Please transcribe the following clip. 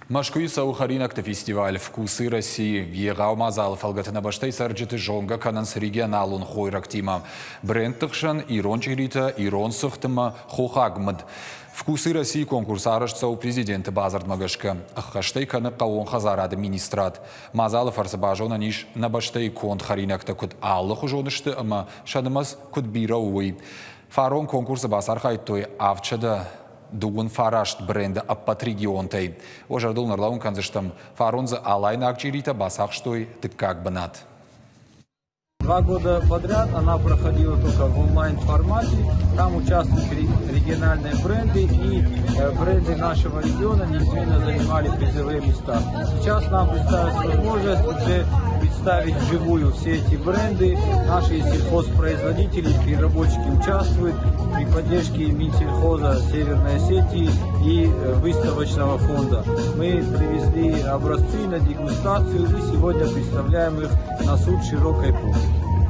Мӕскуыйы цӕуы хӕринӕгты фестиваль «Вкусы России». Егъау мадзалы фӕлгӕты нӕ бӕстӕйы цӕрджыты зонгӕ кӕнынц регионалон хойрӕгтимӕ. Брендты хсӕн ирон чъиритӕ, ирон цыхт ӕмӕ хохаг мыд. «Вкусы России» конкурс арӕзт цӕуы президенты бадзырдмӕ гӕсгӕ. Ӕххӕстӕй кӕны хъӕууон хӕдзарады министрад. Мадзалы фӕрцы базонӕн ис, нӕ бӕстӕйы конд хӕринӕгтӕ куыд алыхуызон сты ӕмӕ сӕ нымӕц куыд бирӕ у, уый. Фарон конкурсы бацархайдтой 700 дыууын фараст бренды ӕппӕт регионтӕй. Уӕ зӕрдыл нӕрлӕууын кӕндзыстӕм, фарон дзы алайнаг чъиритӕ бацахстой дыккаг бынат. Два года подряд она проходила только в онлайн-формате. Там участвуют региональные бренды, и бренды нашего региона неизменно занимали призовые места. Сейчас нам представится возможность уже представить вживую все эти бренды. Наши сельхозпроизводители, переработчики участвуют при поддержке Минсельхоза Северной Осетии и выставочного фонда. Мы привезли образцы на дегустацию и сегодня представляем их на суд широкой публики.